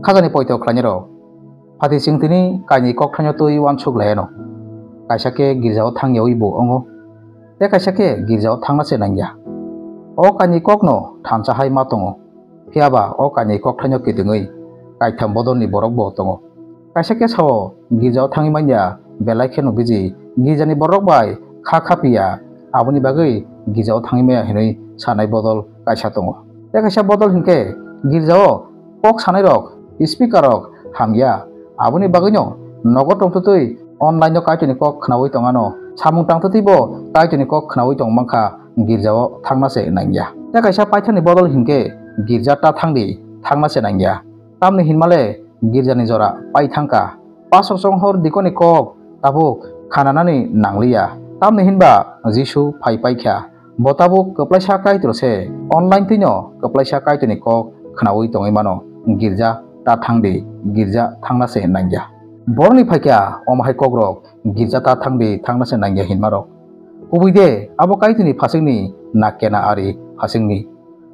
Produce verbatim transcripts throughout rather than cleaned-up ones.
Khajani poito khlainairok, phatising tini kainwi kokthaino twi uansuk lai anw. Kaisa khe girjao thang yaui bo wngo, tei kaisa khe girjao thangna se nang ya. O kainwi kokno thansa hai ma tongo, phiya ba o kainwi kokthaino kitingwi kaitham bodolni borok bo tongo. Kaisa khe sao girjao thangwi man ya, belai kheno busy, girjani borok bai kha kha piya, aboni bagwi girjao thangwi maya hinwi sanai bodol kaisa tongo. Tei kaisa bodol hinkhe girjao kok sanairok, speaker rok hamya, aboni bagwino nogo tongtwtwi online o Kaitorni kok khnaui tongano, samung tangtwtwibo Kaitorni kok khnaui tong mankha, girjao thangna se nangya. Tei kaisa paithakni bodol hinkhe girja ta thangdi, thangna se nangya. Tamni hinmale girjani jora pai thangkha. Pastor chonghor dikoni kok tabuk khananani nangliya. Tamni hinba Jisu phai paikha. Bo tabuk kwplaisa Kaitor se, online twino kwplaisa Kaitorni kok khnaui tongwi mano, girja ta thangdi, girja thangna se nangya. Borokni phaikha omo hai kokrok, girja ta thangdi, thangna se nangya hinmarok. Kubui de abo Kaitorni phasingni na kena ari phasingni.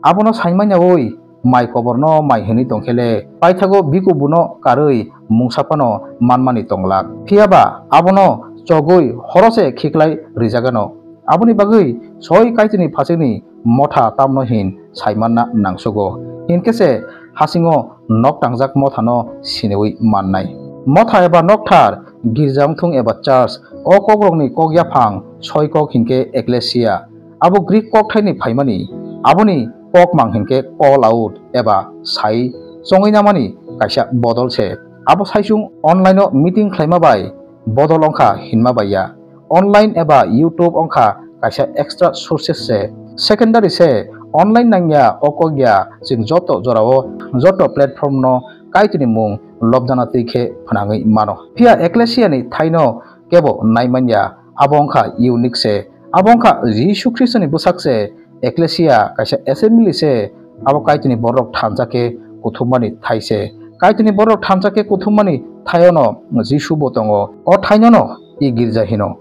Abono saimanya oi mai koborno mai hinwi tongkhele, paithago bikubuno karwi mungsa phano manmani tonglak. Phiya ba abono chogwi horose khiklai rijagano. Aboni bagwi soi Kaitorni phasingni motha tamno hin saimanna nangsugo. Hinkhe se hasingo nok tangjak mothano siniui mannai. Motha eba nokthar, girja wngthung eba church, o kokrokni kok yaphang soi kok hinkhe ekklesia. Abo Greek kokthaini phaimani, aboni kokmang hinkhe call out eba sai chongwi namani kaisa bodol se. Abo saichung online o meeting khlaima bai bodol wngkha hinma bai ya. Online eba YouTube wngkha kaisa extra sources se. Secondary se, online nangya o kok ya, chwng joto jorao, joto platform no Kaitorni mung lobjana twi khe phnangwi mano. Phiya ekklesia ni thaino kebo nai man ya, abo wngkha unique se. Abo wngkha Jisu Khristoni bwsak se. Ekklesia kaisa assembly se, abo Kaitorni borok thansa khe kuthumani thai se. Kaitorni borok thansa khe kuthumani thaiono Jisu bo tongo. O thainono i girja hino,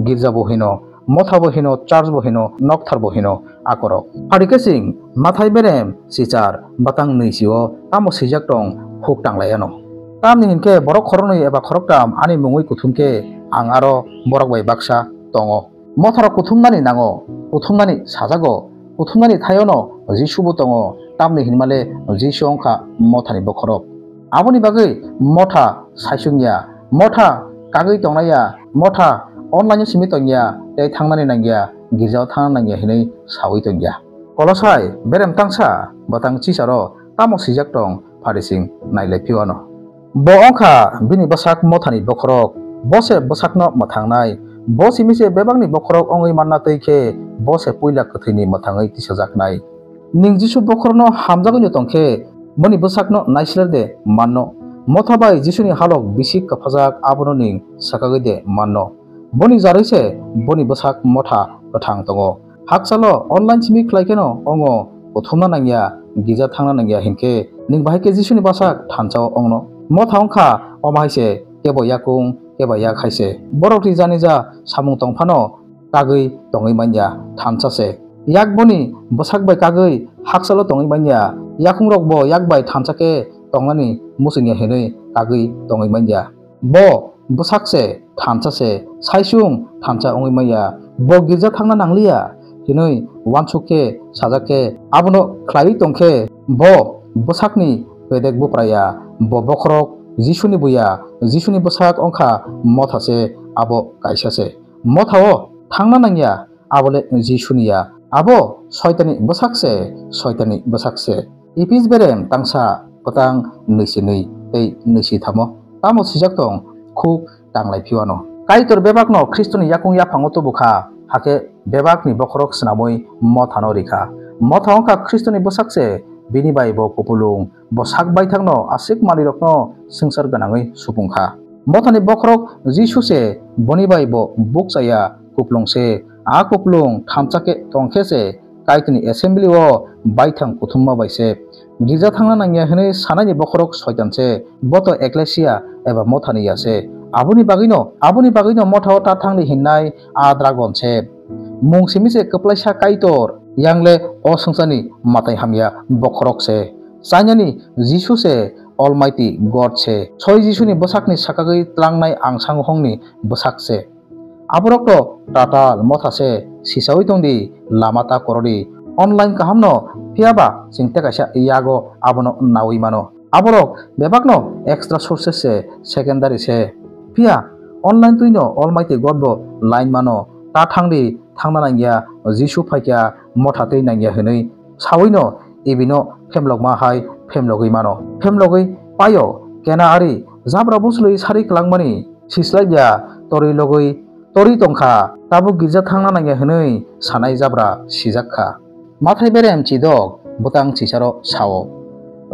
girja bo hino, motha bo hino, church bo hino, nokthar bo hino, akorok. Phari khe chwng Mathai berem sichar batang nwi sio tamo swijak tong, huk tanglai ano. Tamni hinkhe borok khoroknwi eba khoroktam ani mungwi kuthum khe ang aro borok bai baksa tongo. Motharok kuthumnani nango, kuthumnani sajago, kuthumnani thaiono Jisubo tongo, tamni hinmale Jisu wngkha mothani bokhorok. Aboni bagwi motha saichung ya, motha kagwi tongnai ya, motha online-o simi tong ya, tei thangnani nang ya, girjao thangna nang ya hinwi saui tong ya. Kolosai berem tangsa bwtang chisaro tamo swijak tong, phari chwng nailai phio ano. Bo wngkha bini bwsak mothani bokhorok, bo se bwsakno mwthangnai. Bo simi se bebakni bokhorok wngwi manna twi khe bo se puila kwthwini mwthangwi tisajaknai. Nwng Jisu bokhorokno hamjagwino tong khe boni bwsakno naisler de manno? Motha bai Jisuni halok bisi kwphajak abono nwng swkagwi de manno? Boni jarwi se boni bwsak motha kwthang tongo. Hakchalo online simi khlai kheno ongo kuthumna nangya, girja thangna nangya hinkhe nwng bahai khe Jisuni bwsak thansa-o ongno. Motha wngkha omo hai se, kebo yakung, kebo yak hai se. Borok ni jani ja samung tong phano kagwi tongwi manya, thansa se. Yak boni bwsak bai kagwi hakchalo tongwi manya, yakungrok bo yak bai thansa khe tongnani muchungya hinwi kagwi tongwi manya. Bo bwsak se, thansa se, saichung thansa wngwi manya, bo girja thangna nangliya hinwi uansuk khe sajak khe, abono khlaiwi tong khe bo bwsakni bedek bupraya, bo bokhorok Jisuni buya, Jisuni bwsak wngkha motha se, abo kaisa se. Motha-o thangna nangya, abo le Jisuni ya. Abo Soitanni bwsak se, Soitanni bwsak se. Ephes berem tangsa kwtang nwisinwi tei nwisithamo tamo swijak tong, khuk tanglai phiwano. Kaitor bebakno Khristoni yakung yaphango tubu kha, hakhe bebakni bokhorok swnamwi mothano ri kha. Motha wngkha Khristoni bwsak se, bini bai bo kupulung, bo sak baithakno aswk manwirokno swngchar gwnangwi supung kha. Mothani bokhorok Jisu se, boni bai bo bukchaya kuplung se. A kuplung thansa khe tong khe se Kaitorni assembly-o baithang kuthumma bai se. Girja thangna nangya hwnwi sanaini bokhorok Soitan se, bo to ekklesia eba mothani ya se. Aboni bagwino, aboni bagwino mothao ta thangdi hinnai a dragon se. Mung simi se kwplaisa Kaitor, yang le o swngcharni mwtai hamya bokhorok se. Chainani Jisu se, Almighty God se. Soi Jisuni bwsakni sakagwi tlangnai angsango hongni bwsak se. Aborokno tatal motha se sisawi tongdi, lama ta korodi. Online kahamno phiyaba chwng tei kaisa yago abono nawi mano. Aborok bebakno extra sources se, secondary se. Phiya online twino Almighty God bo line mano. Ta thangdi, thangna nangya, Jisu phaikya, motha tei nangya hwnwi sawino ibino phemlokma hai phemlogwi mano. Phemlogwi paio kena ari jabra buslwi sari kwlangmani sislaiya torwi logwi torwi tongkha, tabuk girja thangna nangya hwnwi sanai jabra sijakkha. Mathai berem chidok bwtang chisaro sao.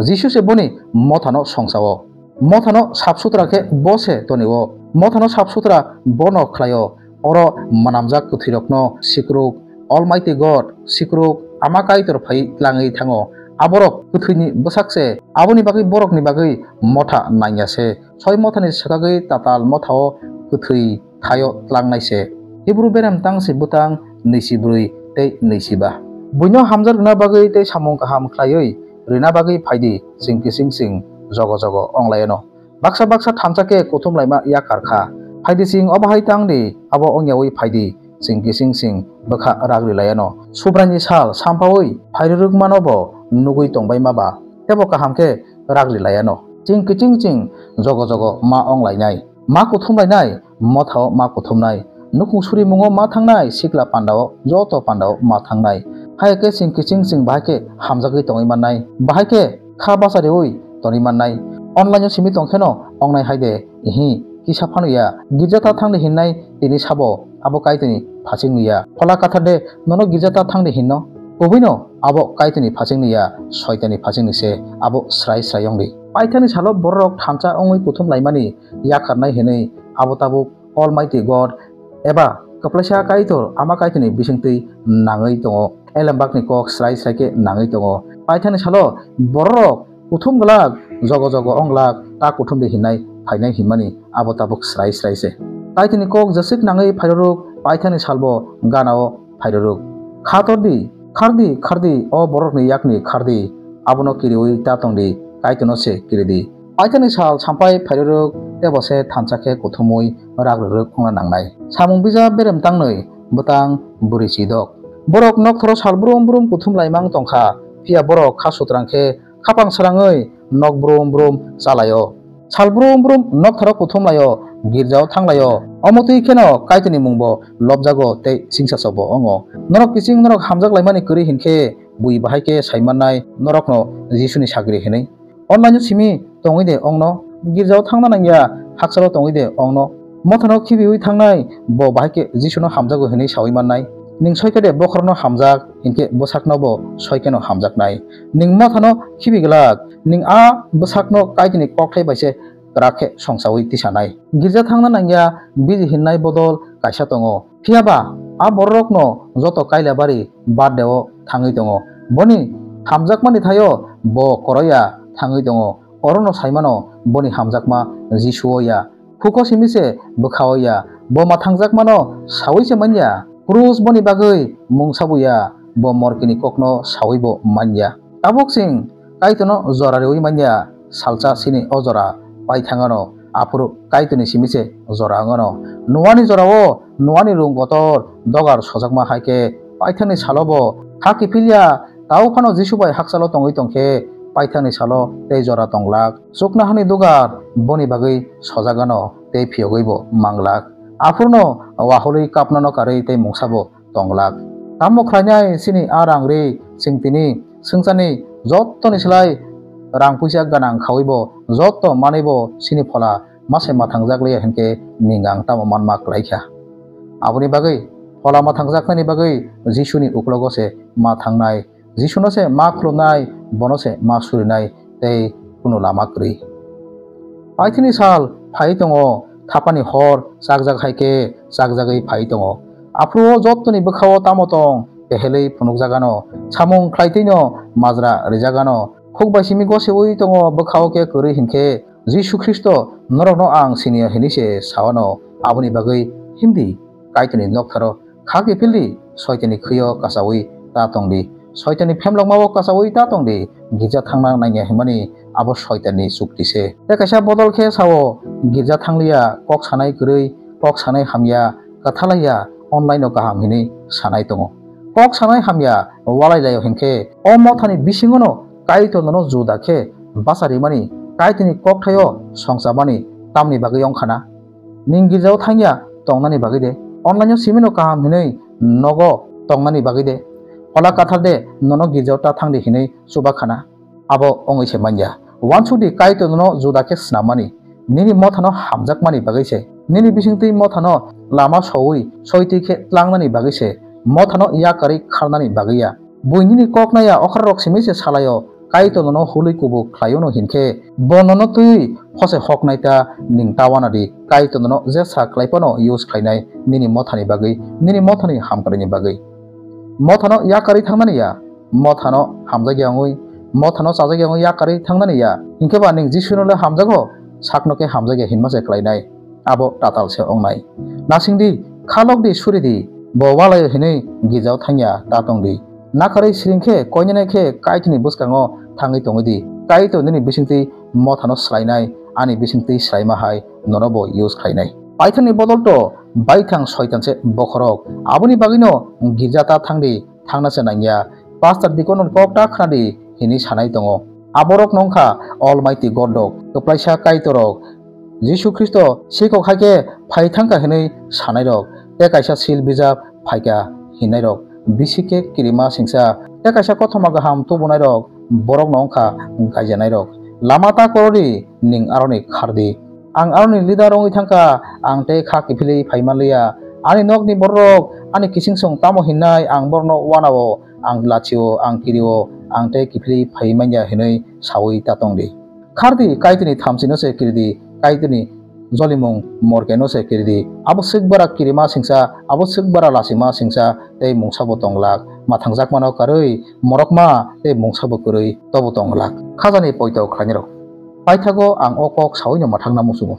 Jisu se boni mothano songsao. Mothano sap sutra khe bo se tonio. Mothano sap sutra bono khlaio. Oro manamjak kwthwirokno sikruk, Almighty God, sikruk, Ama Kaitor phai tlangwi thango. Aborok kwthwini bwsak se, aboni bagwi borokni bagwi motha nangya se. Soi mothani swkagwi tatal mothao kwthwi thaio tlangnai se. Hibru berem tang se bwtang nwi si brwi tei nwi si ba. Buino hamjak rwna bagwi tei samung kaham khlaiwi rwna bagwi phaidi, chwng kiching chwng jogo jogo onglaino. Baksa baksa thansa khe kuthum laima yakar kha. Phaidi chwng obo hai tang di, abo wngyawi phaidi, chwng kiching chwng bwkha ragri laiano. Subraini sal sampaui phairwrwkmano bo nugui tongbai ma ba, tebo kaham khe ragri laiano. Chwng kiching chwng jogo jogo ma ong lainai, ma kuthum lainai, mothao ma kuthumnai, nukung surimungo ma thangnai, sikla pandao joto pandao ma thangnai. Hai khe chwng kiching chwng bahai khe hamjagwi tongwi mannai, bahai khe kha bachariui tonwi mannai. Online-o simi tongkheno ongnai hai de, ihi, kisa phano ya. Girja ta thangdi hinnai tini sabo, abo Kaitorni phachingni ya. Phola Kathar de nono girja ta thangdi hinno? Kubuino abo Kaitorni phachingni ya, Soitanni phachingni se, abo srai srai yongdi. Paithakni salo bororok thansa wngwi kuthum laimani yakarnai hinwi abo tabuk Almighty God eba kwplaisa Kaitor Ama Kaitorni bisingtwi nangwi tongo, elembakni kok srai srai khe nangwi tongo. Paithakni salo bororok kuthum glak, jogo jogo wng glak, ta kuthum de hinai phainai hinmani abo tabuk srai srai se. Kaitorni kok jeswk nangwi phairoruk, paithakni salbo ganao phairoruk. Khator di, khar di, khar di, o borokni yakni khar di, abono kiriui ta tong di, Kaitorno se kiri di. Paithakni sal sampai phairoruk, tebo se thansa khe kuthumui rak rwrwk wngna nangnai. Samung bijap berem tangnwi bwtang bwrwi chidok. Borok nokthoro sal brum brum kuthum laimang tongkha, phiya borok kha sutrang khe khapang srangwi nok brum brum chalaio. Sal brum brum noktharo kuthum laio, girjao thang laio. Omo twi kheno Kaitorni mungbo lobjago tei singsasobo wngo. Norok kiching norok hamjak laimani kwrwi hinkhe bui bahai khe sai mannai norokno Jisuni sagri hinwi. Online-o simi tongwi de ongno, girjao thangna nangya, hakchalo tongwi de ongno. Mothano khibiui thangnai, bo bahai khe Jisuno hamjago hinwi saui mannai. Ning soi khe de bokhorokno hamjak, hinkhe bwsakno bo soi kheno hamjaknai. Ning mothano khibi glak, ning a bwsakno Kaitorni kokthai bai se kwrak khe songsaui tisanai. Girja thangna nangya, biji hinnai bodol kaisa tongo. Phiya ba, a bororokno joto Kailabari birthday-o thangwi tongo. Boni hamjakmani thaio bo koroya thangwi tongo. Orono sai mano boni hamjakma Jisuo ya. Phuko simi se bwkhao ya. Bo ma thangjakmano saui se man ya. Krus boni bagwi mungsa bo ya. Bo morkini kokno saui bo man ya. Tabuk chwng Kaitorno jora riui man ya, salsa chini o jora paithangano, aphuru Kaitorni simi se jora wngano. Noani jorao Noani rung kotor dogar sojakma hai khe paithakni salo bo kha kiphil ya, tao phano Jisu bai hakchalo tongwi tong khe paithakni salo tei jora tonglak. Chuknohani dugar boni bagwi sojagano tei phiyogwi bo manglak. Aphurno waholwi kapnano karwi tei mungsa bo tonglak. Tamo khlainai chini a rang ri, chwng tini swngcharni jottoni slai rang puisa ganang khaui bo, jotto manwi bo chini phola ma se ma thangjak liya hinkhe ning ang tamo manma klai kha. Aboni bagwi phola ma thangjaknani bagwi Jisuni uklogo se ma thangnai, Jisuno se ma khulumnai, bono se ma surinai tei kunu lama kwrwi. Paithakni sal phai tongo, thapani hor chakjak hai khe chakjagwi phai tongo. Aphuru o jottoni bwkhao tamo tong, kehelwi phunukjagano, samung khlaitwino majra rijagano. Khuk bai simi goseui tongo bwkhao khe kwrwi hinkhe, Jisu Khristo norokno ang siniya hinwi se sawano, aboni bagwi himdi. Kaitorni noktharo kha kiphildi, Soitanni khwio kasaui ta tongdi, Soitanni phemlokmao kasaui ta tongdi, girja thangna nangya hwnmani abo soitanni chukti se. Tei kaisa bodol khe sao, girja thangliya, kok sanai kwrwi, kok sanai hamya, kwthalaiya, online o kaham hinwi sanai tongo. Kok sanai hamya walai laio hinkhe o mothani bisingono Kaitor nono juda khe bacharimani, Kaitorni kokthaio songchamani tamni bagwi wngkhana? Ning girjao thangya tongnani bagwi de, online o simino kaham hinwi nogo tongnani bagwi de, Phola Kathar de nono girjao ta thangdi hinwi chubakhana? Abo wngwi se manya. Uansukdi, Kaitor nono juda khe snammani, nini mothano hamjakmani bagwi se, nini bisingtwi mothano lama soui soitwi khe tlangnani bagwi se, mothano yakarwi kharnani bagwi ya. Bui nini kok naya okhrarok simi se salaio, Kaitor nono hului kubuk khlaiono hinkhe, bo nono twiwi phose hoknai ta ning ta uanadi, Kaitor nono jesa khlai phano use khlainai nini mothani bagwi, nini mothani hamkraini bagwi. Mothano yakarwi thangnani ya, mothano hamjakya wngwi, mothano chajakya wngwi yakarwi thangnani ya, hinkhe ba ning Jisuno le hamjago, sakno khe hamjakya hinma se khlainai, abo tatal se wngnai. Nasingdi, khalokdi, suridi, bo walaio hinwi girjao thangya ta tongdi. Nakarwi siring khe koinene khe Kaitorni bwskango thangwi tongwi di. Kaitor nini bisingtwi mothano swlainai, ani bisingtwi swlaima hai nono bo use khlainai. Paithakni bodol to baithang soitan se bokhorok. Aboni bagwino girja ta thangdi, thangna se nangya. Pastor, deacon rok kok ta khnadi hinwi sanai tongo. Aborok no wngkha Almighty God rok, kwplaisa Kaitor rok. Jisu Khristo sikok hai khe phai thangkha hinwi sanai rok, tei kaisa sil bijap phaikha hinnairok, bisi khe kirima singsa, tei kaisa kothoma kaham tubunairok, borokno wngkha gaijanairok. Lama ta korori, ning aroni khardi. Ang aroni leader wngwi thangkha, ang tei kha kiphilwi phai manliya. Ani nokni bororok ani kichingsong tamo hinnai, ang borokno uanao, ang lachio, ang kirio, ang tei kiphilwi phai manya hinwi saui ta tongdi. Khardi, Kaitorni thamchino se kiridi, Kaitorni jolimung morkeno se kiridi. Abo swkbara kirima singsa, abo swkbara lachima singsa, tei mungsa bo tonglak. Mathangjakmano karwi morokma tei mungsa bo kwrwi tobo tonglak. Khajani poito khlainirok. Paithago ang o kok saui no mathangna muchungo.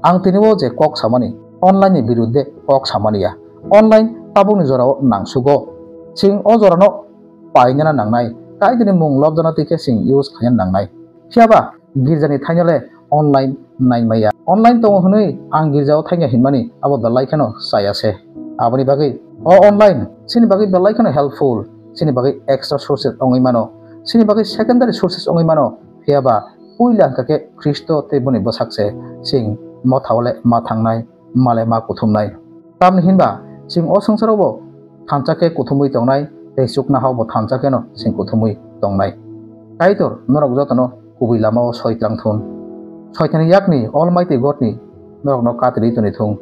Ang tini o je kok samani, online ni birudde kok samani ya. Online tabukni jorao nangsugo. Chwng o jorano painana nangnai, Kaitorni mung lobjana twi khe chwng use khlaina nangnai. Phiyaba girjani thaino le online naimaya. Online tongo hwnwi ang girjao thangya hinmani abo belai kheno chaya se. Aboni bagwi o online chini bagwi belai kheno helpful, chini bagwi extra sources wngwi mano, chini bagwi secondary sources wngwi mano. Phiyaba puila hwnkha khe Khristo tei boni bwsak se chwng mothao le ma thangnai, ma le ma kuthumnai. Tamni hinba chwng o swngcharo bo thansa khe kuthumwi tongnai, tei chuknohao bo thansa kheno chwng kuthumwi tongnai. Kaitor norok jotono kubui lamao soi tlang thun. Soitani yakni Almighty Godni norokno katirwi toni thung.